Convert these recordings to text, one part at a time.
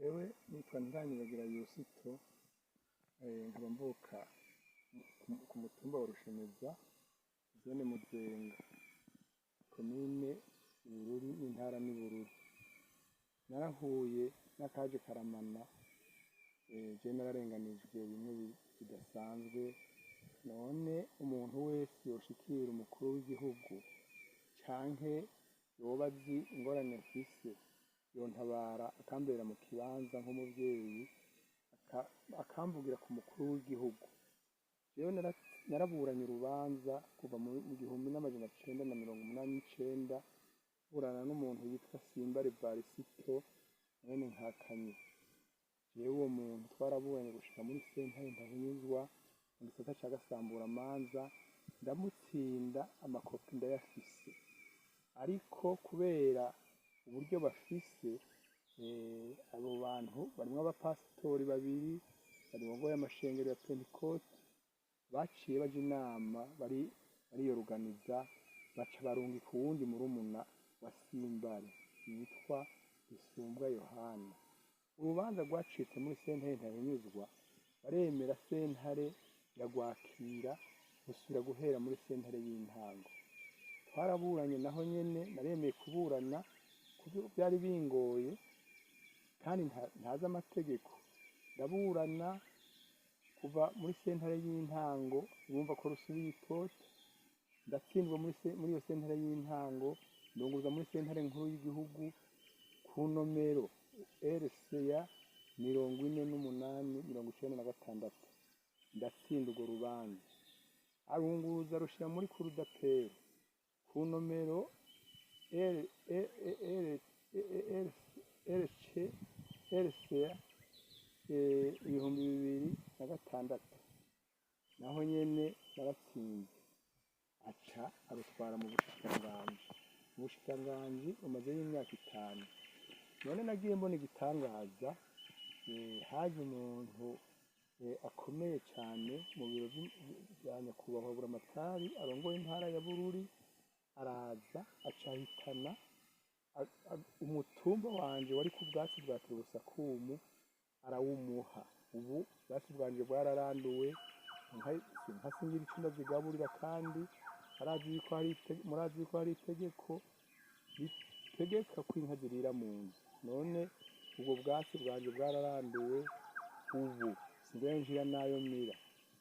Jewe nitwa Ntiranyibagira Yusito, nkaba mvuka ku mutumba wa Rushemeza, zone Muzenga, komine Bururi n'intara ni Bururi. Narahuye n'akaje karamana, je nararenganijwe bimwe bidasanzwe. None umuntu wese yoshikira umukuru w'igihugu canke yoba azi ingorane mfise, yontabara akambera mu kibanza nk'umuvyeyi, akamvugira ku mukuru w'igihugu. Jewe naraburanye urubanza kuva mu 1989, burana n'umuntu yitwa Simbare Varisito mwene Nkakanyi. Jewe uwo muntu twaraburanye gushika muri sentare ntahinyuzwa mu gisata ca gasamburamanza, ndamutsinda, amakopi ndayafise. Ariko kubera uburyo bafise, abo bantu barimwo abapasitori babiri barongoye amashengero ya Pentekote, baciye baja inama, bari bariyoruganiza, baca barungika uwundi murumuna wa Simbare yitwa Bisumbwa Yohana. Urubanza rwacitse muri sentare ntahinyuzwa, baremera sentare iragwakira, rusubira guhera muri sentare y'intango. Twaraburanye naho nyene, naremeye kuburana kuko byari bingoye kandi ntazi amategeko. Ndaburana kuva muri sentare y'intango, bumva ko rusubiye itota, ndatsindwa muri iyo sentare y'intango, ndunguruza muri sentare nkuru y'igihugu ku nomero RCA 4896, ndatsinda urwo rubanza. Arunguruza rushira muri cour d'appel ku nomero R R R RC RCA 2006, naho nyene naratsinze. Aca arutwara mu bushikiranganji. Ubushikiranganji bumazeyo imyaka 5. None nagiye mbona igitangaza, haje umuntu akomeye cane mu biro vya nyakubahwa Buramatari arongoye intara ya Bururi, araza aca ahitana umutumba wanje wari ku bwatsi bwa Turusakumu, arawumuha. Ubu ubwatsi bwanje bwararanduwe, inka singira ico ndazigaburira, kandi murazi yuko hari itegeko ritegeka ko inka zirira mu nzu. None ubwo bwatsi bwanje bwararanduwe, ubu singira nshira nayo mira.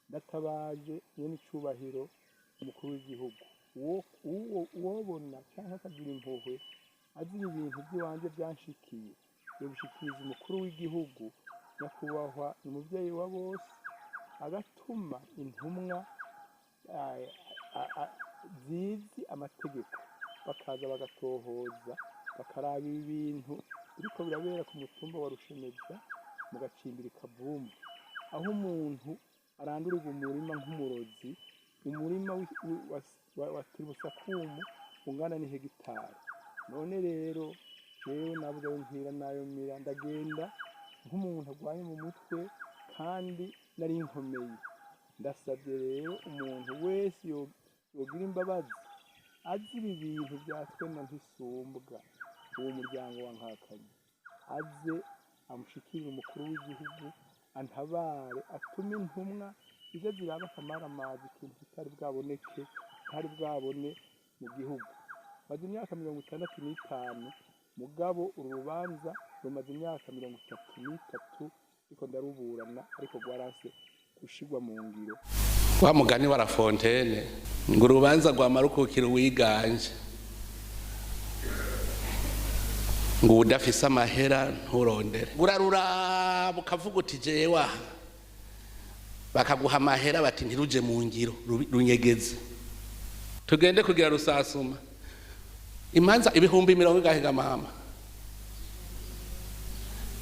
Ndatabaje nyene icubahiro umukuru w'igihugu, uwobona canke akagira impuhwe, azi ibi bintu vy'iwanje vyanshikiye, yobishikiriza umukuru w'igihugu, nyakubahwa ni umuvyeyi wa bose, agatuma intumwa zizi amategeko, bakaza bagatohoza, bakaraba ibi bintu biriko birabera ku mutumba wa Rushemeza mu gacimbiri Kavumvu, aho umuntu arandurirwa umurima nk'umurozi, umurima wa Tiribusakumu ungana n'ihegitari. None rero jewe nabuze ayo mpira n'ayo mira, ndagenda nk'umuntu agwaye mu mutwe kandi nari nkomeye. Ndasabye rero umuntu wese yogira imbabazi, azi ibi bintu vyatswe na Ntisumbwa, uwo muryango wa Nkakanyi, aze amushikirire umukuru w'igihugu, antabare, atume intumwa ize zirabe akamaramaza, ikintu kitari bwaboneke, ntari bwabone mu gihugu. Maze imyaka 65, mugabo uru rubanza rumaze imyaka 33 ariko ndaruburana, ariko rwaranse gushirwa mu ngiro. Wa mugani wa La Fontaine ngo urubanza rwamara ukukira uwiganje, ngo udafise amahera nturondere, uraruraba ukavuga uti jewe aha, bakaguha amahera bati ntiruje mu ngiro, runyegeze. Tugende kugira rusasuma imanza ibihumbi mirongo ingahe ga mama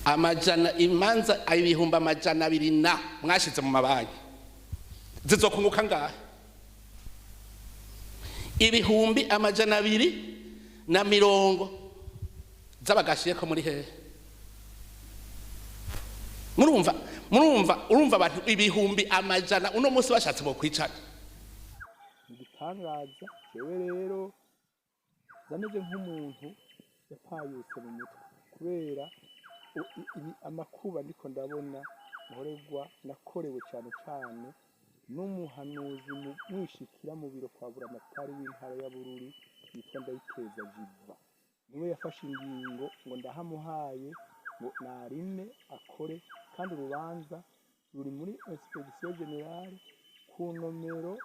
amajana, imanza 200,000 na mwashize mu mabanki zizokunguka ngahe? 220,000 z'abagashiyeko muri hehe? Murumva, urumva abantu ibihumbi amajana uno munsi bashatse bo kwicana. Igitangaza, jewe rero ndameze nk'umuntu yapayutse mu mutwe kubera Amakuba ndiko ndabona nkorerwa, nakorewe cane cane n'umuhanuzi mwishikira mu biro kwa Buramatari w'intara ya Bururi yitwa Ndayikeza Jiva. Niwe yafashe ingingo ngo ndahamuhaye ngo narime akore, kandi urubanza ruri muri inspection générale ku nomero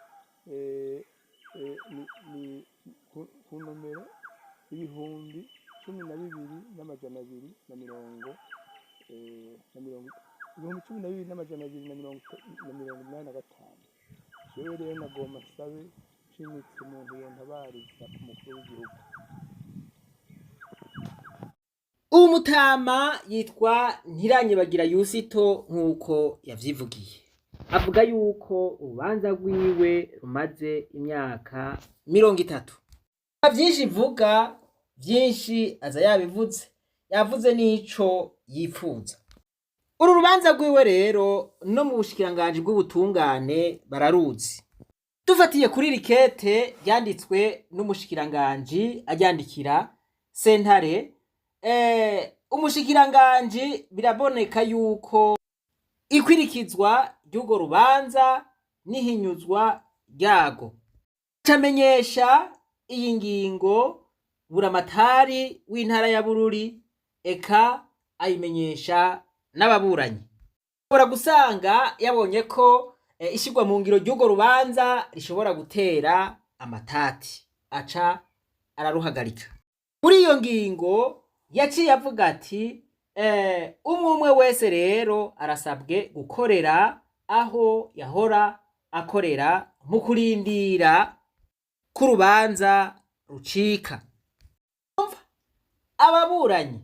ni ku nomero 12200 na mirongo na mirongo 12285. Jewe rero nagomba nsabe nshimitse umuntu yontabariza ku mukuru w'igihugu. Uwo mutama yitwa Ntiranyibagira Yusito, nk'uko yavyivugiye, avuga yuko urubanza rwiwe rumaze imyaka 30. Vyinshi ivuga vyinshi, aza yabivuze, yavuze n'ico yipfuza. Uru rubanza rwiwe rero no mu bushikiranganji bw'ubutungane bararuzi. Dufatiye kuri rikete ryanditswe n'umushikiranganji aryandikira sentare, umushikiranganji biraboneka yuko ikwirikizwa ry'urwo rubanza n'ihinyuzwa ryago camenyesha iyi ngingo Buramatari w'intara ya Bururi, eka ayimenyesha n'ababuranyi. Ushobora gusanga yabonye ko ishirwa mu ngiro ry'urwo rubanza rishobora gutera amatati, aca araruhagarika. Muri iyo ngingo yaciye avuga ati umwe umwe wese rero arasabwe gukorera aho yahora akorera mu kurindira k'urubanza rucika. Umva, ababuranyi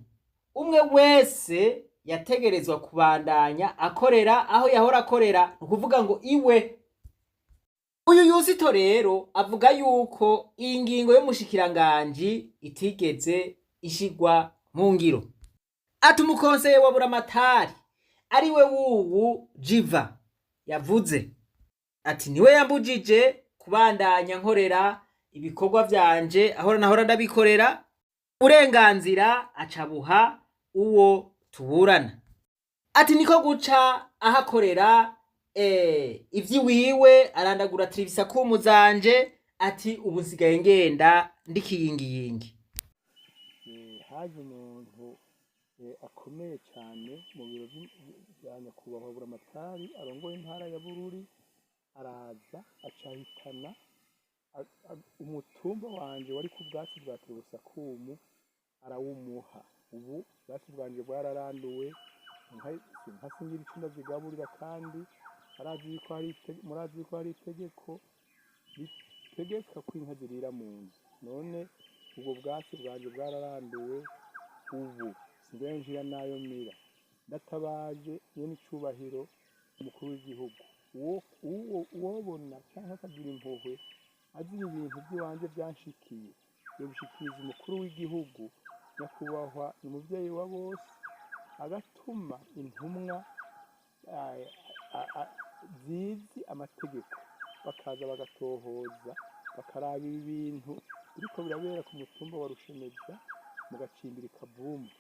umwe wese yategerezwa kubandanya akorera aho yahora akorera, ni ukuvuga ngo iwe. Uyu Yusito rero avuga yuko iyi ngingo y'umushikiranganji itigeze ishigwa mu ngiro. Ati umukonseye wa Buramatari ari we wuwu Jiva yavuze ati niwe yambujije kubandanya nkorera ibikorwa vyanje ahora nahora ndabikorera, uburenganzira acabuha uwo tuburana. Ati niko guca ahakorera ivy'iwiwe, arandagura tiribisakumu zanje. Ati ubu nsigaye ngenda ndikiyingiyingi. Haje umuntu akomeye cyane mu biro bya nyakubahwa Buramatari arongoye intara ya Bururi, araza acahitana umutumba wanje wari ku bwatsi bwa Tiribusakumu, arawumuha. Ubu ubwatsi bwanje bwararanduwe, inka singira ico ndazigaburira, kandi murazi yuko hari itegeko ritegeka ko inka zirira mu nzu. None ubwo bwatsi bwanje bwararanduwe, ubu singaye nshira nayo mira. Ndatabaje nyene icubahiro umukuru w'igihugu, uwobona canke akagira impuhwe azi ibi bintu by'iwanje byanshikiye, yobishikiriza umukuru w'igihugu nyakubahwa, ni umuvyeyi wa bose, agatuma intumwa zizi amategeko bakaza bagatohoza, bakaraba ibi bintu biriko birabera ku mutumba wa Rushemeza mu gacimbiri Kavumvu.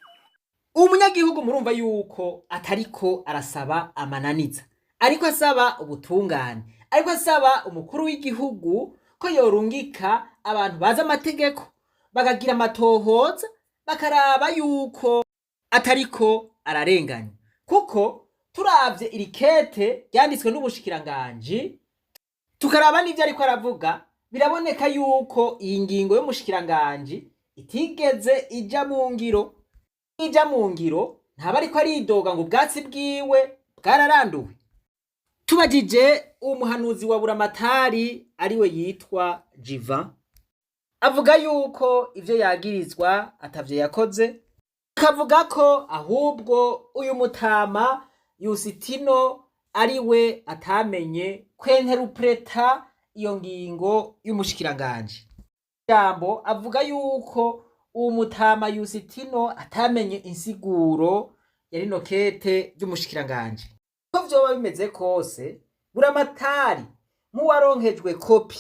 Umunyagihugu murumva yuko atariko arasaba amananiza, ariko asaba ubutungane, ariko asaba umukuru w'igihugu ko yorungika abantu bazi amategeko bakagira amatohoza, bakaraba yuko atariko ararenganya. Kuko turavye iri kete ryanditswe n'ubushikiranganji, tukaraba n'ivyo ariko aravuga, biraboneka yuko iyi ngingo y'umushikiranganji itigeze ija mu ngiro. Ija mu ngiro, ntaba ariko aridoga ngo ubwatsi bwiwe bwararanduwe. Tubajije umuhanuzi wa Buramatari ariwe yitwa Jiva, avuga yuko ivyo yagirizwa atavyo yakoze, akavuga ko ahubwo uyu mutama Yusitino ariwe atamenye kwenterupreta iyo ngingo y'umushikiranganji. Jambo avuga yuko uwo mutama Yusitino atamenye insiguro ya rino kete ry'umushikiranganji. Uko vyoba bimeze kose, Buramatari nk'uwaronkejwe kopi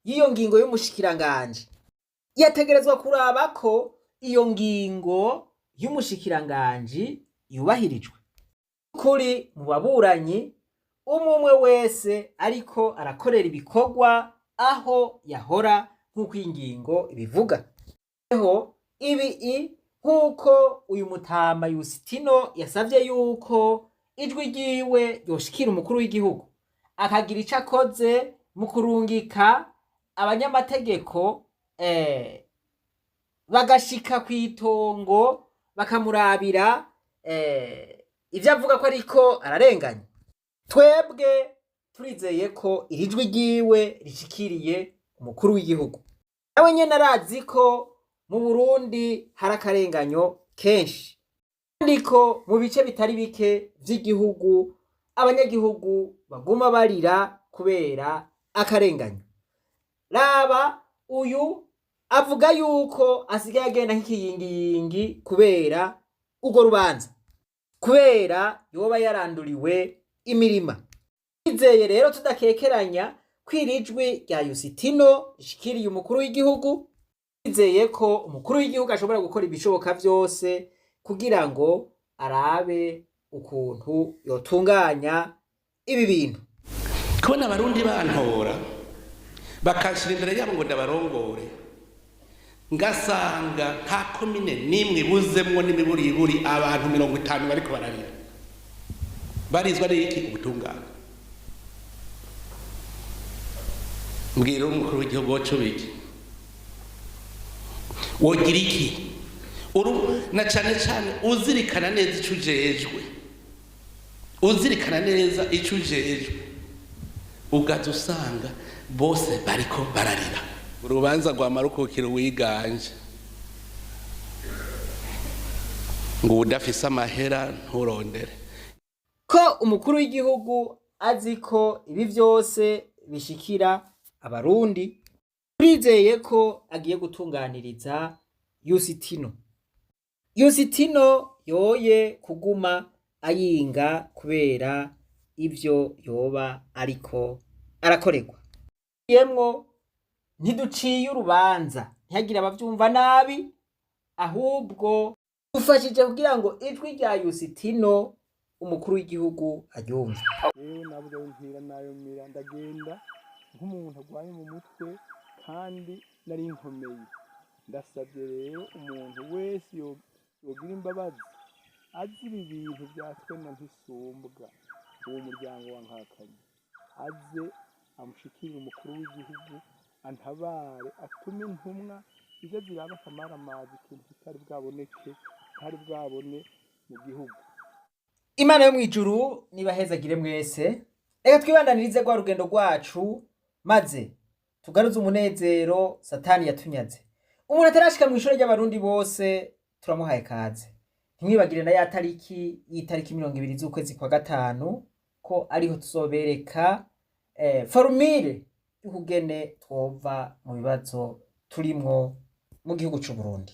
y'iyo ngingo y'umushikiranganji yategerezwa kuraba ko iyo ngingo y'umushikiranganji yubahirijwe. Kuri mu baburanyi umwe umwe wese ariko arakorera ibikorwa aho yahora nk'uko iyi ngingo ibivuga. Ho ibi i nk'uko uyu mutama Yusitino yasavye yuko ijwi ryiwe ryoshikira umukuru w'igihugu akagira ico akoze mu kurungika abanyamategeko bagashika kw'itongo bakamurabira ivyo avuga ko ariko ararenganya. Twebwe turizeye ko iri jwi ryiwe rishikiriye umukuru w'igihugu. Nawe nyene arazi ko mu Burundi hari akarenganyo kenshi, kandi ko mu bice bitari bike vy'igihugu abanyagihugu baguma barira kubera akarenganyo. Raba uyu avuga yuko asigaye agenda nk'ikiyingiyingi kubera urwo rubanza, kubera yoba yaranduriwe imirima. Twizeye rero tudakekeranya ko iri jwi rya Yusitino rishikiriye umukuru w'igihugu. Twizeye ko umukuru w'igihugu ashobora gukora ibishoboka vyose kugira ngo arabe ukuntu yotunganya ibi bintu. Kubona abarundi bantora bakanshira imbere yabo ngo ndabarongore, ngasanga nta komine n'imwe ibuzemwo n'imiburiburi abantu 50 bariko bararira, barizwa n'iki? Ubutungane. Mbwira umukuru w'igihugu woca ubiki, wogira iki? Uru na cane cane uzirikana neza ico ujejwe, uzirikana neza ico ujejwe, ugaza usanga bose bariko bararira. Urubanza rwamara ukukira uwiganje ngo udafise amahera nturondere. Ko umukuru w'igihugu azi ko ibi vyose bishikira abarundi, turizeye ko agiye gutunganiriza Yusitino. Yusitino yoye kuguma ayinga kubera ivyo yoba ariko arakorerwa. Yemwo ntiduciye urubanza, ntihagire abavyumva nabi, ahubwo dufashije kugira ngo ijwi rya Yusitino umukuru w'igihugu aryumve. Rero nabuze ayo mpira n'ayo mira, ndagenda nk'umuntu arwaye mu mutwe kandi nari nkomeye. Ndasabye rero umuntu wese yogira imbabazi azi ibi bintu byatswe na Ntisumbwa, uwo muryango wa Nkakanyi, aze amushikirire umukuru w'igihugu, antabare, atume intumwa ize zirabe akamaramaza ikintu kitari bwaboneke, kitari bwabone mu gihugu. Imana yo mw'ijuru nibahezagire mwese. Reka twibandanirize rwa rugendo rwacu maze tugaruze umunezero Satani yatunyaze. Umuntu atarashika mw'ishure ry'abarundi bose turamuhaye kaze. Ntimwibagire na ya tariki y'itariki 20 z'ukwezi kwa gatanu ko ariho tuzobereka formule y'ukugene twova mu bibazo turimwo mu gihugu c'u Burundi.